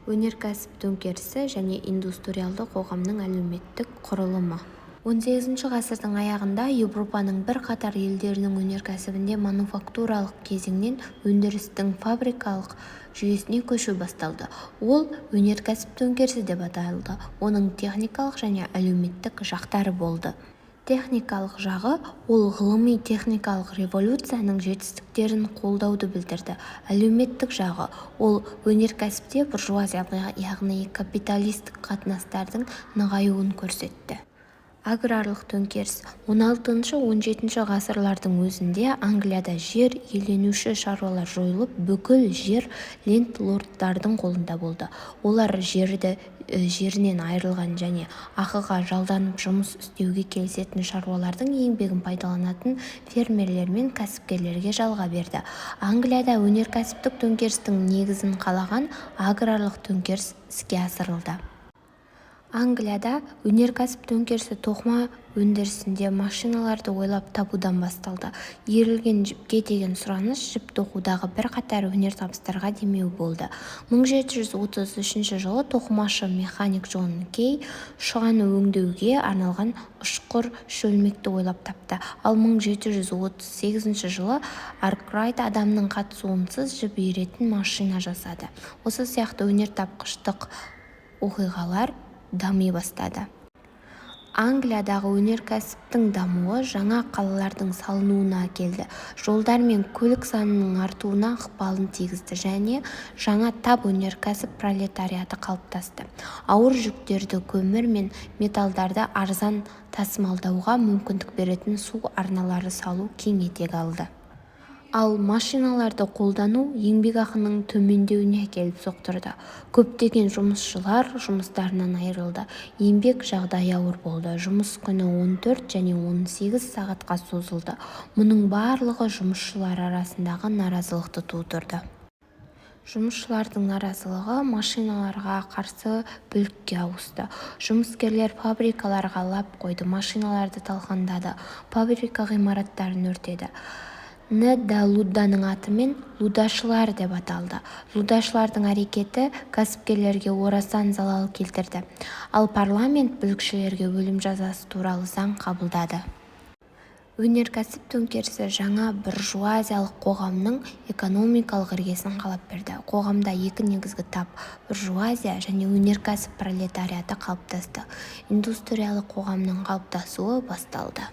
Өнеркәсіп төңкерісі және индустриалды қоғамның әлеуметтік құрылымы. Он сегізінші ғасырдың аяғында Еуропаның бірқатар елдерінің өнеркәсібінде мануфактуралық кезеңнен өндірістің фабрикалық жүйесіне көшу басталды. Ол өнеркәсіп төңкерісі деп аталды. Оның техникалық және әлеуметтік жақтары болды. Техникалық жағы ол ғылыми-техникалық революцияның жетістіктерін қолдауды білдірді. Әлеуметтік жағы ол өнеркәсіпте буржуазиялық, яғни капиталистік қатынастардың нығаюын көрсетті. Аграрлық төңкеріс. Он алтыншы-он жетінші ғасырлардың өзінде Англияда жер иеленуші шаруалар жойылып, бүкіл жер лендлордтардың қолында болды. Олар жерді жерінен айырылған және ақыға жалданып жұмыс істеуге келісетін шаруалардың еңбегін пайдаланатын фермерлер мен кәсіпкерлерге жалға берді. Англияда өнеркәсіптік төңкерістің негізін қалаған аграрлық төңкеріс іске асырылды. Англияда өнеркәсіп төңкерісі тоқыма өндірісінде машиналарды ойлап табудан басталды. Иірілген жіпке деген сұраныс жіп тоқудағы бірқатар өнертабыстарға демеу болды. 1733 жылы тоқымашы механик Джон Кей шұғаны өңдеуге арналған ұшқыр шөлмекті ойлап тапты, ал 1738 жылы Аркрайт адамның қатысуынсыз жіп иіретін машина жасады. Осы сияқты өнертапқыштық оқиғалар дами бастады. Англиядағы өнеркәсіптің дамуы жаңа қалалардың салынуына әкелді, жолдар мен көлік санының артуына ықпалын тигізді және жаңа тап өнеркәсіп пролетариаты қалыптасты. Ауыр жүктерді, көмір мен металдарды арзан тасымалдауға мүмкіндік беретін су арналары салу кең етек алды. Ал машиналарды қолдану еңбекақының төмендеуіне әкеліп соқтырды. Көптеген жұмысшылар жұмыстарынан айырылды, еңбек жағдайы ауыр болды, жұмыс күні 14 және 18 сағатқа созылды. Мұның барлығы жұмысшылар арасындағы наразылықты тудырды. Жұмысшылардың наразылығы машиналарға қарсы бүлікке ауысты. Жұмыскерлер фабрикаларға лап қойды, машиналарды талқандады, фабрика ғимараттарын өртеді. Нэда Лудданың атымен луддашылар деп аталды. Луддашылардың әрекеті кәсіпкерлерге орасан залал келтірді, ал парламент бүлікшілерге өлім жазасы туралы заң қабылдады. Өнеркәсіп төңкерісі жаңа буржуазиялық қоғамның экономикалық іргесін қалап берді. Қоғамда екі негізгі тап буржуазия және өнеркәсіп пролетариаты қалыптасты. Индустриялық қоғамның қалыптасуы басталды.